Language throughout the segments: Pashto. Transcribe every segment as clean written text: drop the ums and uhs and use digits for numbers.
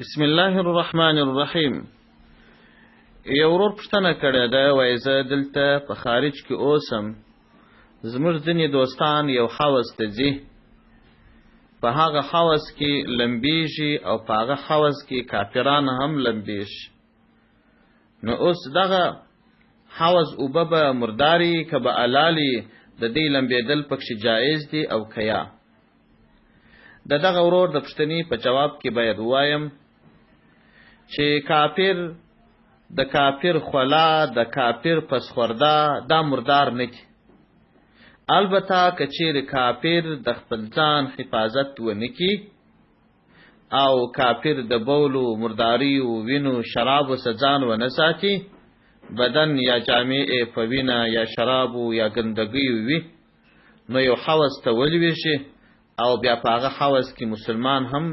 بسم الله الرحمن الرحیم. یو ورور پوښتنه کړې ده، وایي زه دلته په خارج کې اوسم، زموږ ځینې دوستان یو حوض ته ځي، په هغه حوض کې لمبیږي او په هغه حوض کې کافران هم لمبیږي. نو اوس دغه حوض اوبه به مرداري که به حلالي؟ د دې لمبېدل پکښې جایز دي او که یا؟ د دغه ورور د پوښتنې په جواب کې باید ووایم چې کافر، د کافر خوله، د کافر پسخورده دا مردار نه دي. البته که چیرې کافر د خپل ځان حفاظت ونه کړي او کافر د بولو، مرداریو، وینو، شرابو څخه ځان ونه ساتي، بدن یا جامې یې په وینه یا شرابو یا ګندګیو وي، نو یو حوض ته ولوېږي او بیا په هغه حوض کې مسلمان هم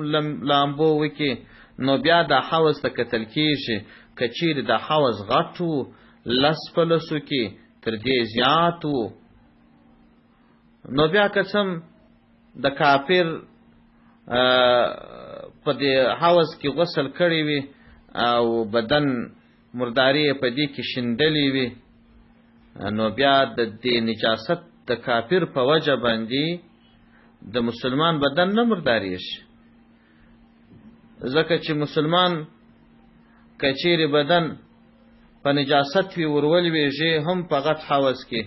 لامبو وکړي، نو بیا دا حوض ته کتل کېږي. که چیرې دا حوض غټ و، لس په لسو کې تر دې زیات و، نو بیا که څه د کافر په دې حوض کې غسل کړی وي او بدن مرداري یې په دې کې شیندلې وي، نو بیا د دې نجاست د کافر په وجه باندې د مسلمان بدن نه مردارېږي، ځکه چې مسلمان که چیرې بدن په نجاست وي ورولوېږي هم په غټ حوض کې،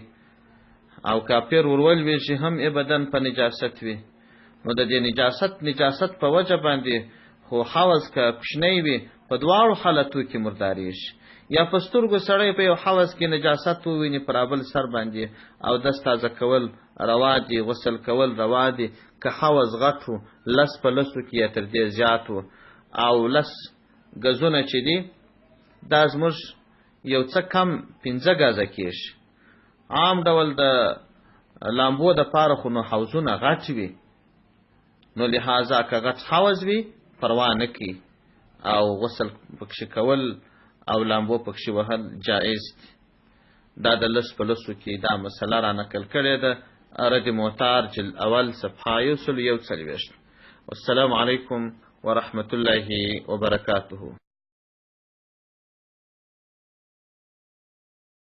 او کافر ورولوېږي هم یې بدن په نجاست وي، نو د دې نجاست په وجه باندې خو حوض که کوچنی وي په دواړو حالتو کې مردارېږي. یا په سترګو سړی په یو حوض کې نجاست وویني پر بل سر باندې او دست تازه کول روا دي، غسل کول روا دي، که حوض غټ و، لس په لسو کې یا تر دې زیات و، او لس ګزونه چې دي دا زموږ یو څه کم 5 ګزه کېږي. عام ډول د لامبو دپاره خو نو حوضونه غټ وي، نو لهذا که غټ حوض وي پروا نه کوي او غسل پکښې کول او لامبو پکښې وهل جایز دي. دا د لس په لسو کې دا مسله را نقل کړې ده، رد معتار جلد اول صفحه 141. والسلام علیکم ورحمة الله وبرکاته.